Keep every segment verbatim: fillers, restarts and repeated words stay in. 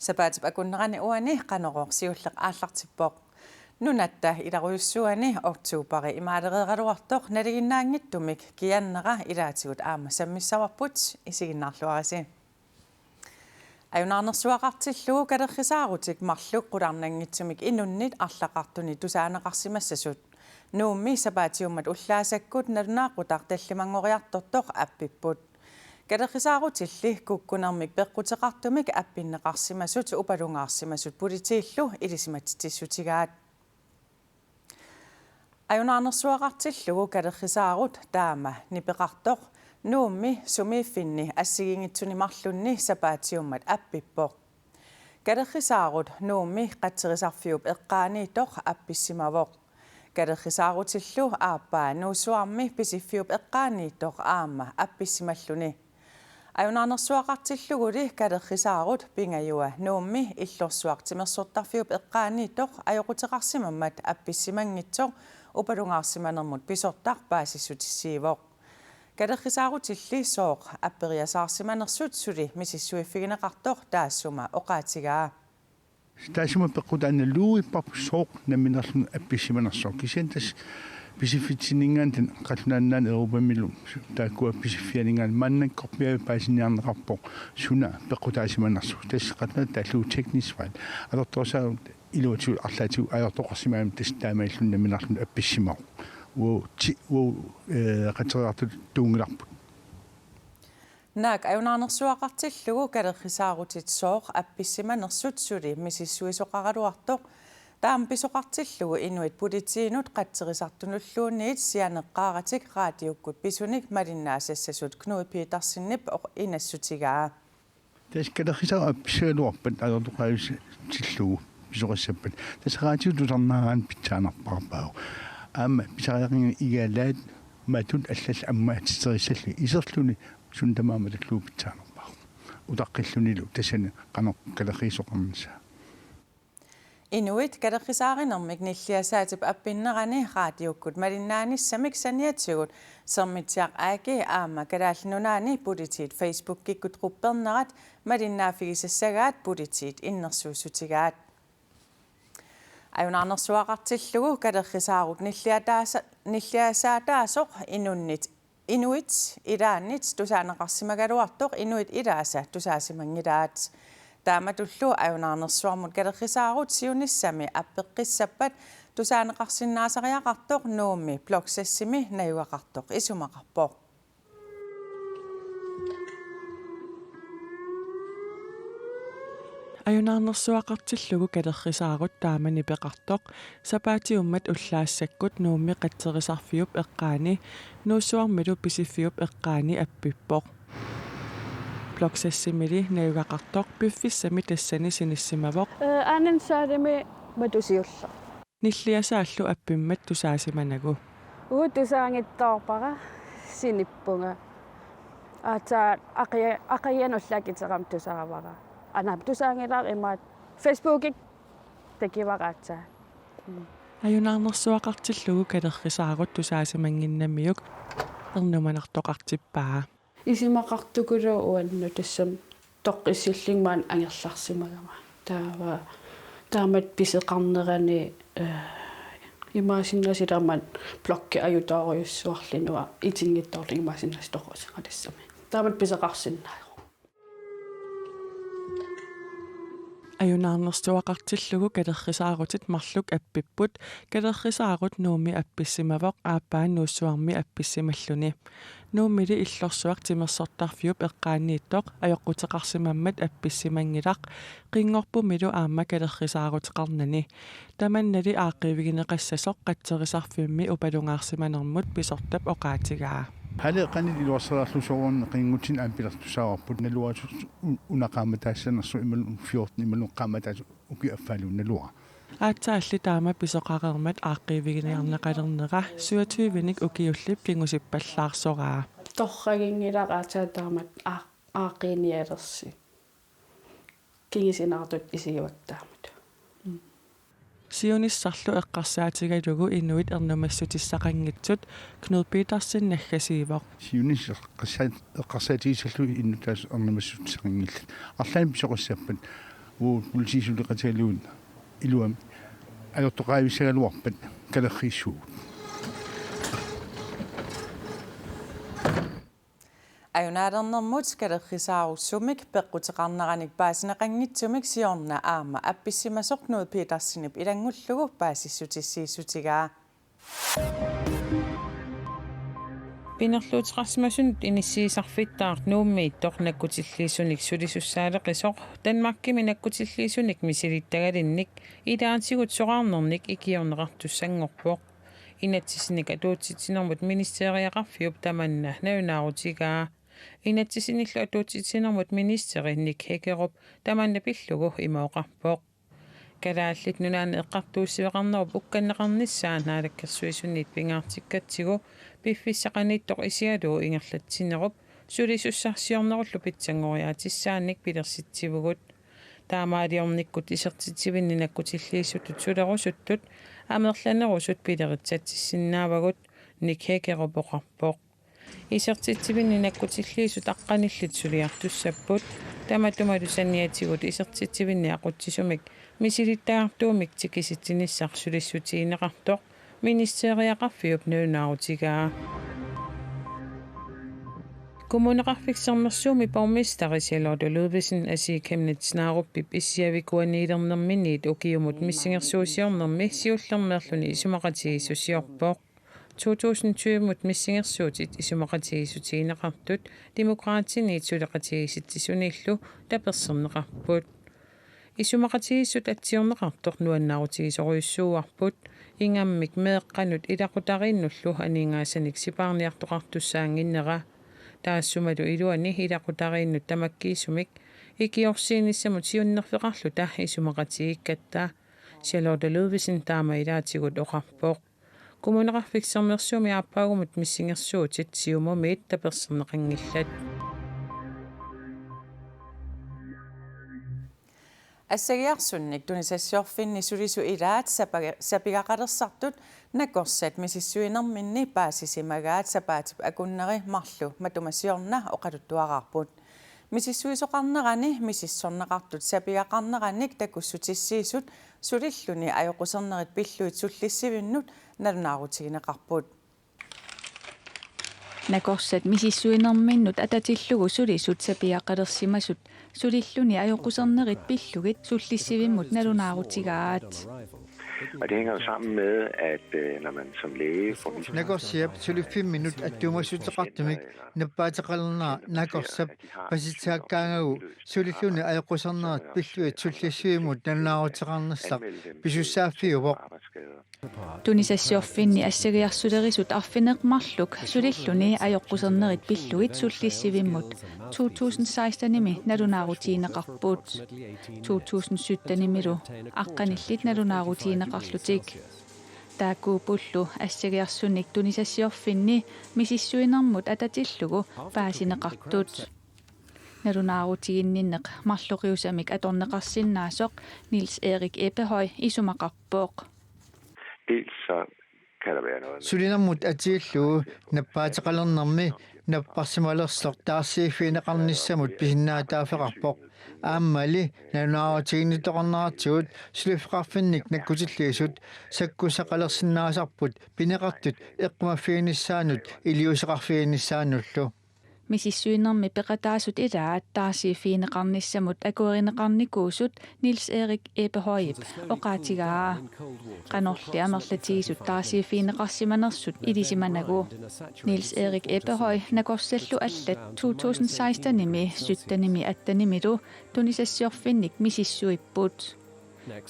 Sapaatip akunnerani uani Qanorooq siulleq aallartippoq. Nunatta ilarujussuani oktoberi imaalereeraluartoq nalinginnaanngitsumik kiannera ilaatigut aamma sammissavarput, isiginnaarluarisi. Ajunaarnersuaqartillugu kalerrisaarutit marluk qularnanngitsumik inunnit arlaqartunit tusaaneqarsimassasut Nuummi sapaatiummat ullaasakkut nalunaaqutaq tallimanngoriartortoq appipput. Kalerrisaarutilli kukkunermik peqquteqartumik appinneqarsimasut upalungaarsimasut politiillu ilisimatitsissutigaat. Ajunaarnersuaqartillugu kalerrisaarut taama nipeqartoq Nuummi sumiiffinni assigiinngitsuni marlunni sapaatiummat appippoq. Kalerrisaarut Nuummi qatserisarfiup eqqaaniittoq appissimavoq. Kalerrisaarutillu aappaa Nuussuarmi pisiffiup eqqaaniittoq aamma appissimalluni. Ajunaarnersuaqartilluguli kalerrisaarut Pingajua Nuummi illorsuaq timersortarfiup eqqaaniittoq ajoquteqarsimammat appissimanngitsoq upalungaarsimanermut pisortaq paasissutissiivoq. Kalerrisaarutilli sooq apperiasaarsimanersut suli misissuiffigineqartoq taassuma oqaatigaa. Taassuma peqqutaannaq luuipparput sooq nammineerluni appissimanersoq. Kisianni tassa pisiffitsinninngaanniit qallunaat nunaanni Europamilu taakkua pisiffianinngaanniit maannakkorpiaq paasiniarneqarpoq suna peqqutaasimanersoq. Tassa qallunaat taallugu teknisk fejl. Atortorisaagut iluatigut arlaatigut ajortoqarsimagami tassa taamaalilluni nammineerluni appissimavoq. Uagut ti-, uagut, eh, qatserisartut tuunngilarput. Naak ajunaarnersuaqartillugu kalerrisaarutit sooq appissimanersut suli misissuisoqaraluartoq taama pisoqartillugu inuit politiinut qatserisartunulluunniit sianeqqaaratik raadiukkut pisunik malinnaasassasut Knud Petersenip oq-, inassutigaa. Tassa kalerrisaarut appissagaluarpat ajortoqarutillugu pisoqassappat. Tassa raatiup tusarnaaraanni pitsaanerpaarpaavoq. Aamma pisariaqarnani igalaat matut allallu aamma atiterissallugit iserluni suna tamaat matullugu pitsaanerpaavoq. Utaqqillunilu tassani qanoq kalerriisoqarnissaa. Inuit kalerrisaarinermik Nilliasaatip appinnerani raadiukkut malinnaanissamik saniatigut Sermitsiaq A G aamma Kalaallit Nunaanni politiit Facebookikkut gruppernerat malinnaaffigisassagaat politiit innersuussutigaat. Ajunaarnersuaqartillugu kalerrisaarut nilliataasa-, nilliasaataasoq inunnit, inuit ilaannit tusaaneqarsimagaluartoq inuit ilaasa tusaasimanngilaat. Taamatullu ajunaarnersuarmut kalerrisaarut siunissami appeqqissappat tusaaneqarsinnaasariaqartoq Nuummi Bloksessimi najugaqartoq isumaqarpoq. Ajunaarnersuaqartillugu kalerrisaarut taama nipeqartoq sapaatiummat ullaassakkut Nuummi qatserisarfiup eqqaani Nuussuarmilu pisiffiup eqqaani appippoq. Bloksessimili najugaqartoq piffissami tassani sinissimavoq. Eh, Aanen Saalimi matusiulleq. Nilliasaallu appimmat tusaasimanagu. Uagut tusaanngitsoorpara sinippunga. Aatsaat aqia-, aqianut lakiterama tusaavara. Aana tusaanngilara imaat Facebookikkut takivara aatsaat. Mm. Ajunaarnersuaqartillugu kalerrisaarut tusaasimannginnamiuk ernumanartoqartippaa. Isumaqartukuluuvoq uannut tassami toqqissillunga maani angerlarsimagama. Taava taamatut pisoqarnerani, eh, imaassinnaavoq taamatut blokki ajutoorujussuarluni uanga itinngitsoorlunga imaassinnaavoq toqusaqalissamik. Taamatut pisoqarsinnaavugut. Ajunaarnersuaqartillugu kalerrisaarutit marluk appipput, kalerrisaarut Nuummi appissimavoq aappaa Nuussuarmi appissimalluni. Nuummili illorsuaq timersortarfiup eqqaaniittoq ajoquteqarsimammat appissimanngilaq, Qinngorpumilu aamma kalerrisaaruteqarnani. Tamannali aaqqiivigineqassasoq qatserisarfimmi upalungaarsimanermut pisortap oqaatigaa. Halli qanoq iluarseriarlugu soorunami qinngutinut aamma pilertussavarput naluara u-, una qaammataassanersoq imaluunniit fjorten imaluunniit qaammataasut ukiup affaalu naluara. Aatsaalli taama pisoqareermat aaqqiiviginiarneqalernera syvogtyvenik ukiullip kingusippallaarsoraa. Torraginngilara aatsaat taamatut aaq-, aaqqiinialersi. Kingusinaartut isigivakkit taamatut. Mm. Siunissarlu eqqarsaatigalugu inuit ernumassutissaqanngitsut Knud Petersen naggasiivoq. Siunissaq eqqarsaa-, eqqarsaatigissallugu inuit taassuma ernumassutissaqanngillat. Arlaannik pisoqassappat Uagut politiit suleqatigalugit iluamik ajortoqarfissagaluarpat kalerriissuugut. Ajunaalernermut kalerrisaarussumik peqquteqarneranik paasineqanngitsumik siorna aamma appissimasoq Knud Petersenip ilanngullugu paasissutissiissutigaa. Pinerluuteqarsimasunut inissiisarfittaaq Nuummiittoq nakkutilliisunik sulisussaaleqisoq Danmarkimi nakkutilliisunik misilittagalinnik ilaatigut soraarnernik ikiorneqartussanngorpoq. Inatsisinik atuutsitsinermut ministeriaqarfiup tamanna nalunaarutigaa. Inatsisinillu atuutsitsinermut ministeri Nick Hækkerup tamanna pillugu ima oqarpoq: Kalaallit Nunaanni Eqqartuussiveqarnerup ukkanneqarnissaa Naalakkersuisuniit pingaartikkatsigu piffissaqaniittoq isigalugu ingerlatsinerup sulisussarsiornerullu pitsanngoriaatissaannik pilersitsivugut. Taamaaliornikkut isertitsivinni nakkutilliisutut sulerusuttut amerlanerusut pileritsatsinnaavagut, Nick Hækkerup oqarpoq. Isertitsivinni nakkutilliisut aqqanillit suliartussapput, tamatumalu saniatigut isertitsivinni aqutsisumik misilittagartuumik tikisitsinissaq sulissutigineqartoq ministeriaqarfiup nalunaarutigaa. Kommuneqarfik Sermersuumi borgmesteri Charlotte Ludvigsen Asii Chemnitz Narupip issiavikuaniilernerminiit ukiumut missingersuusiornermi siullermeerluni isumaqatigiissusiorpoq. To tusind tyve-mut missingersuutit isumaqatigiissutigineqartut Demokraatiniit suleqatigiissitsisuniillu taperserneqarput. Isumaqatigiissut atsiorneqartoq nuannaarutigisorujussuuarput, ingammik meeqqanut ilaqutariinnullu aningaasanik sipaarniartoqartussaannginnera. Taassumalu iluani ilaqutariinnut tamakkiisumik ikiorsiinissamut siunnerfeqarluta isumaqatigiikkatta, Charlotte Ludvigsen taama ilaatigut oqarpoq. Kommuneqarfik Sermersuumi aappaagumut missingersuutit Siumumiit taperserneqanngillat. Assagiarsunnik tunisassiorfinni sulisut ilaat sapaga-, sapigaqalersartut nakorsat misissuinerminni paasisimagaat sapaatip akunneri marluk matuma siorna oqaluttuaraarput. Misissuisoqarnerani misissorneqartut sapigaqarneranik takussutissiisut sulilluni ajoqusernerit pillugit sullissivimmut nalunaarutigineqarput. Nakorsat misissuinerminnut atatillugu sulisut sapigaqalersimasut sulilluni ajoqusernerit pillugit sullissivimmut nalunaarutigaat. Og det hænger jo sammen med, at øh, når man som læge får misbrug Nakorsiap suliffimminnut attuumassuteqartumik nappaateqalernera nakorsap pasitsisakkaangagu sulilluni ajoqusernerit pillugit sullissivimmut nalunaaruteqarnissaq pisussaaffiuvoq. arbejdsskader. Tunisassiorfinni assagiarsulerisut arfineq-marluk sulilluni ajoqusernerit pillugit sullissivimmut to tusind seksten-imi nalunaarutigineqarput. To tusind sytten-imilu aqqanillit nalunaarutigineqarlutik. Taakkuuppullu assagiarsunik tunisassiorfinni misissuinermut atatillugu paasineqartut. Nalunaarutiginninneq marloqiusamik atorneqarsinnaasoq Niels Erik Ebbehøj isumaqarpoq. Dels så kan der være noget med Sulinermut atillugu nappaateqalernermi napparsimalersoq taarsiiffigineqarnissamut pisinnaatitaaffeqarpoq. Aammali nalunaarutiginnittoqarneratigut suliffeqarfinnik nakkutilliisut sakkussaqalersinnaasarput pineqartut eqqumaffiginissaannut iliuuseqarfiginissaannullu. Misissuinermi peqataasut ilaat taarsiiffigineqarnissamut akuerineqarnikuusut Niels Erik Ebbehøjip oqaatigaa. Qanorli amerlatigisut taarsiiffigineqarsimanersut ilisimanagu. Niels Erik Ebbehøj nakorsallu allat to tusind seksten-imi, sytten-imi, atten-imilu tunisassiorfinnik misissuipput.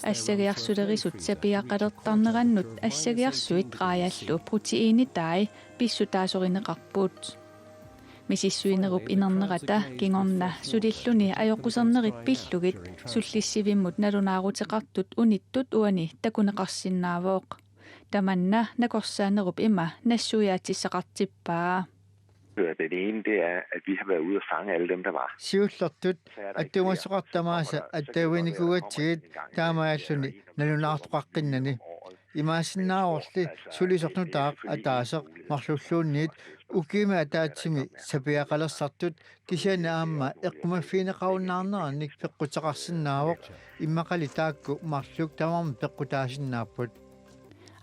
Assagiarsulerisut sapigaqalertarnerannut assagiarsuit raajallu proteiinitai pissutaasorineqarput. Misissuinerup inernerata kingorna sulilluni ajoqusernerit pillugit sullissivimmut nalunaaruteqartut unittut uani takuneqarsinnaavoq. Tamanna nakorsaanerup ima nassuiaatissaqartippaa. Den ene, det er, at vi har været ude og fange alle dem, der var. Siullertut attuumassuteqartut tamaasa attaviginikuugatsigit taamaalilluni nalunaartoqaqqinnani. Imaassinnaavorli sulisoq nutaaq ataaseq marlulluunniit Ukiumi ataatsimi sapiaqalersartut kisianni aamma eqqumaffigineqarunnaarneranik peqquteqarsinnaavoq, immaqali taakku marluk tamarmik peqqutaasinnaapput.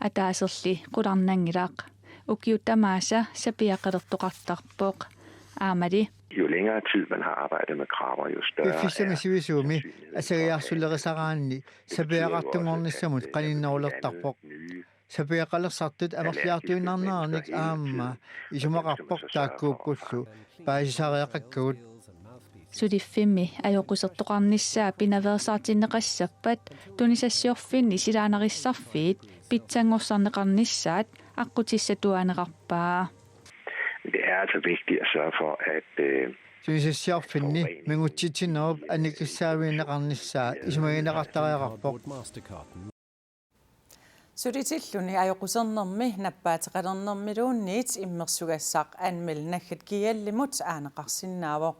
Ataaserli qularnanngilaq. Ukiut tamaasa sapiaqalertoqartarpoq. Aammali. Jo længere tid man har arbejdet med krabber, jo større Piffissami er sivisuumi sandsynligheden for, at asariarsulerisaraanni sapiaqartunngornissamut qaninnerulertarpoq. Sapiaqalersartut amerliartuinnarneranik aamma isumaqarpoq taakkuuppullu paasisariaqakkagut. Suliffimmi ajoqusertoqarnissaa pinaveersaartinneqassappat tunisassiorfinni silaannarissarfiit pitsanngorsarneqarnissaat aqqutissatuaanerarpaa. Det er altså vigtigt at sørge for, at øh, Tunisassiorfinni mingutsitsinerup annikissaavigineqarnissaa isumagineqartariaqarpoq. Sulitilluni ajoqusernermi nappaateqalernermiluunniit immersugassaq Anmeld Naggat G L-imut aaneqarsinnaavoq.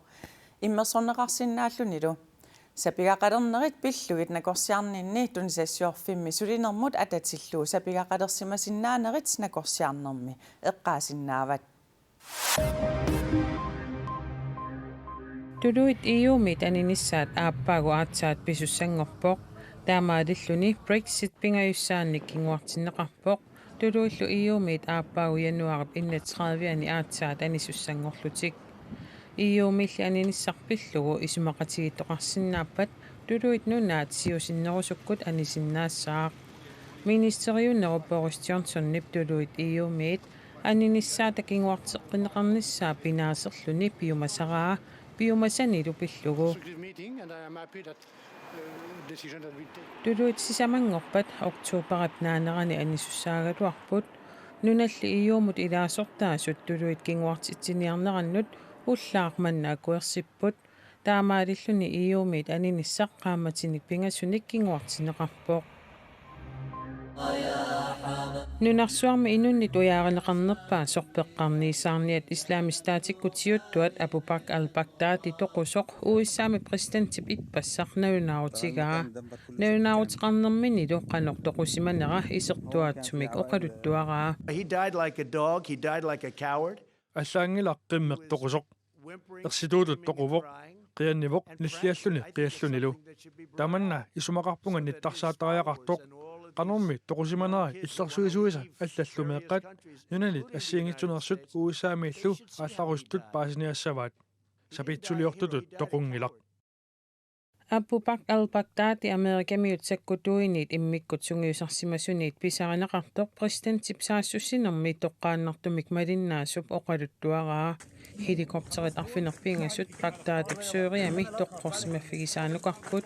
Immersorneqarsinnaallunilu. Sapigaqalernerit pillugit nakorsiarninni tunisassiorfimmi sulinermut atatillugu sapigaqalersimasinnaanerit nakorsiarnermi eqqaasinnaavat. Tuluit E U-miit aninissaat aappaagu aatsaat pisussanngorpoq. Taamaalilluni Brexit pingajussaannik kinguartinneqarpoq. Tuluillu E U-miit aappaagu januaarip enogtredive-ani aatsaat anisussanngorlutik. E U-miilli aninissaq pillugu isumaqatigiittoqarsinnaappat tuluit nunaat siusinnerusukkut anisinnaassaaq. Ministeriunerup Boris Johnsonip tuluit E U-miit aninissaata kinguarteqqinneqarnissaa pinaaserluni piumasaraa, piumasanilu pillugu. Tuluit sisamanngorpat oktoberip naanerani anisussaagaluarput. Nunalli E U-mut ilaasortaasut tuluit kinguartitsiniarnerannut ullaaq manna akuersipput. Taamaalilluni E U-miit aninissaq qaammatini pingasunik kinguartinneqarpoq. Nunarsuarmi inunnit ujaarineqarnerpaasoq peqqarniisaarniat Islamisk Statikkut siuttuat Abu Bakr al-Baghdadi toqusoq U S A-mi præsidentip ippassaq nalunaarutigaa. Nalunaaruteqarnerminilu qanoq toqusimanera isertuaatsumik oqaluttuaraa. He died like a dog. He died like a coward. Allaanngilaq qimmeq toqusoq. Ersituutut toquvoq, qiannivoq nillialluni qiallunilu. Tamanna isumaqarpunga nittarsaatariaqartoq, qanormi toqusimanera illersuisuisa allallu meeqqat, nunanit assigiinngitsuneersut U S A-miillu aallarusutut paasiniassavaat. Sapiitsuliortutut toqunngilaq. Abu Bakr al-Baghdadi Amerikamiut sakkutuiniit immikkut sungiusarsimasuniit pisarineqartoq præsidentip saassussinermi toqqaannartumik malinnaasup oqaluttuaraa. Helikopterit arfineq-pingasut Baghdadip Syriami toqqorsimaffigisaanukarput,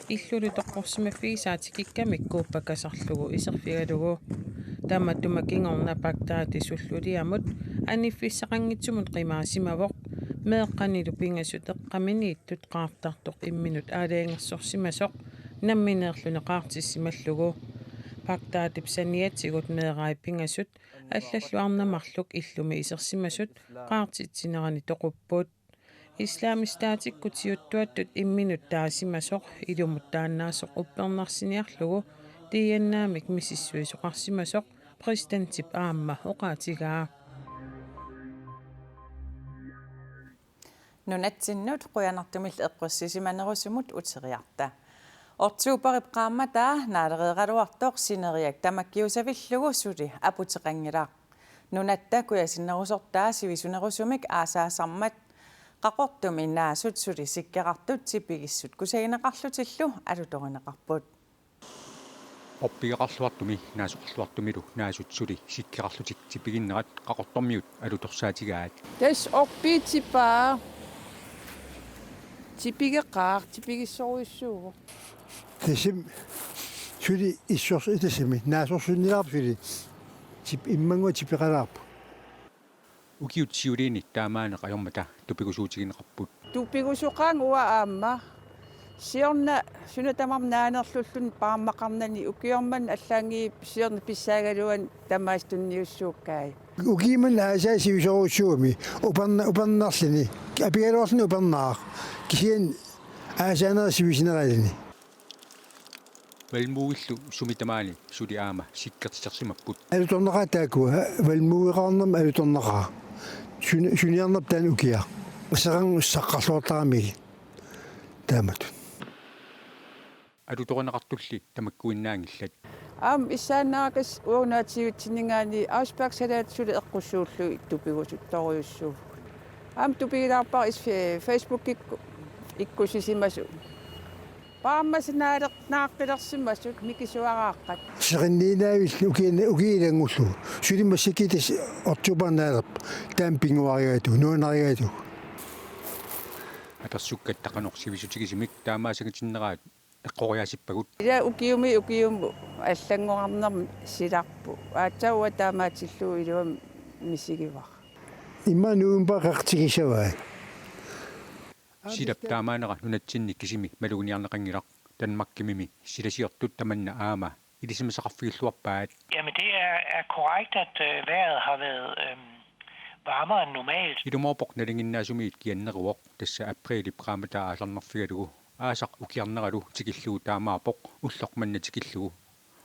illulu toqqorsimaffigisaa tikikkamikku pakasarlugu iserfigalugu. Tamatuma kingorna Baghdadi sulluliamut aniffissaqanngitsumut qimaasimavoq, meeqqanilu pingasut eqqaminiittut qaartartoq imminut aalajangersorsimasoq nammineerluni qaartissimallugu. Baghdadip saniatigut meerai pingasut allallu arnat marluk illumi isersimasut qaartitsinerani toqupput. Islamisk Statikkut siuttuattut imminut taasimasoq ilumut taannaasoq uppernarsiniarlugu D N A-mik misissuisoqarsimasoq præsidentip aamma oqaatigaa. Nunatsinnut qujanartumillu eqqissisimanerusumut uteriarta. Oktoberip qaammataa naalereeraluartoq sineriak tamakkiusavillugu suli aputeqanngilaq. Nunatta kujasinnerusortaa sivisunerusumik aasaasarmat Qaqortumi naasut suli sikkerartut tipigissut kusagineqarlutillu alutorineqarput. Orpigeqarluartumi naasoqarluartumilu naasut suli sikkerarlutik tipiginnerat Qaqortormiut alutorsaatigaat. Tassa orpiit tipaa. Tipigeqaaq, tipigissorujussuuvoq. Tassami suli issors-, tassami naasorsunnilaarpoq suli. Tip-, immannguaq tipeqalaarpoq. Ukiut siuliini taamaaneq ajormata tupigusuutigineqarput. Tupigusoqaanga uanga aamma. Siorna suna tamarmi naanerlulluni paarmaqarnani ukioq manna allaanngilaq siorna pissaagaluarluni tamaasa tunniussuukkai. Ukiut manna aasai sivisoorujussuugami uperna-, upernarluni. Apigaluarluni upernarpoq. Kisianni aasaanera sivisuneraluni. Valmueillu sumi tamaani suli aamma sikkertitersimapput. Alutornaqaat taakkua, valmueqarnermi alutornaqaaq. Suni-, suniarnerput taanna ukiaq. Seqanngussaqqarluartaramigit. Taamatut. Atutorineqartulli tamakkuinnaanngillat. Aamma issaannaakaas uagut nunatsinninngaanniit iceberg salat suli eqqussuullugit tupigusuttorujussuuvugut. Aamma tupigilaarpara is-, Facebookikkut ikkussisimasut. Paarmasinaalernaaqqilersimasut mikisuaraaqqat. Seqinniinnavillu ukiin-, ukiup ilanngullugu. Suli massakkut tassa oktobarip naalerpoq. Taanna pinnguarigaatigut, nuannarigaatigut. Apersukkatta qanoq sivisutigisumik taamaassanngortinneraat eqqoriaasippagut. Ila ukiumi ukiumut allanngorarnermut silarput. Aatsaat uanga taamaatillugu iluamik misigivara. Immaqa novembarip qeqertikkussavai. Silap taamaanera nunatsinni kisimi maluginiarneqanngilaq. Danmarkimimi silasiortut tamanna aamma ilisimasaqarfigilluarpaat. Jamen, det er, er korrekt, at, øh, vejret har været, øhm, varmere end normalt. Ilumoorpoq nalinginnaasunit kianneruvoq, tassa apriilip qaammataa aallarnerfigalugu. Aasaq ukiarneralu tikillugu taamaappoq, ulloq manna tikillugu.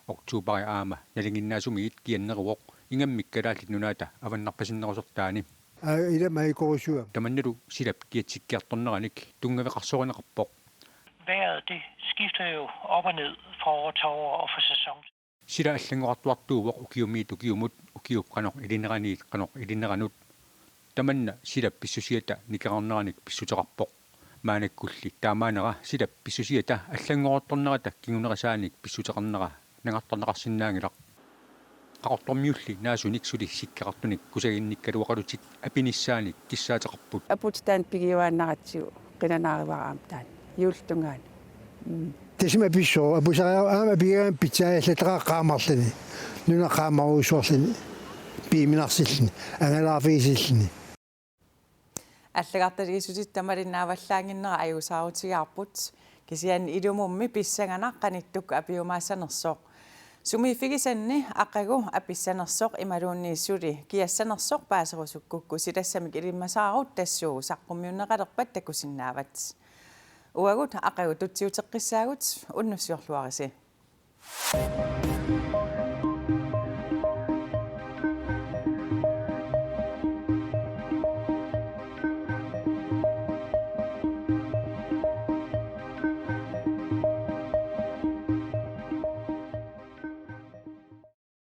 Oktobarip aamma nalinginnaasunit kianneruvoq, ingammik Kalaallit Nunaata avannarpasinnerusortaani. Aa, ilami ajukorusuaq. Tamannalu silap kiatsikkiartorneranik tunngaveqarsoorineqarpoq. Vejret, det skifter jo op og ned fra år til år og fra sæson til. Sila allanngorartuartuuvoq ukiumiit ukiumut, ukiup qanoq ilineraniit qanoq ilineranut. Tamanna silap pissusiata nikerarneranik pissuteqarpoq. Maannakkulli taamaanera silap pissusiata allanngorartornerata kingunerisaanik pissuteqarnera nangartarneqarsinnaanngilaq. Qaqortormiulli naasunik suli sikkeqartunik kusaginnikkaluaqalutik apinissaanik kissaateqarput. Aputit taanna pigiuaannaratsigu qilanaarivara aamma taanna juullip tungaanut. Mm. Tassami apissuaq, apusariaqarpoq aamma apigaanni pitsaajallataqaaq qaamarluni. Nuna qaamarujussuarluni. Piiminarsilluni, angalaarfigissilluni. Allagartaliissutit tamalinnaavallaannginnera ajuusaarutigaarput. Kisianni ilumummi pissanganaq qanittukkut apiumaassanersoq. Sumiiffigisanni aqagu apissanersoq imaluunniit suli kiassanersoq paaserusukkukku silassamik ilimasaarut tassuugu saqqummiunneqalerpat takusinnaavat. Uagut aqagu tutsiuteqqissaagut, unnussiorluarisi.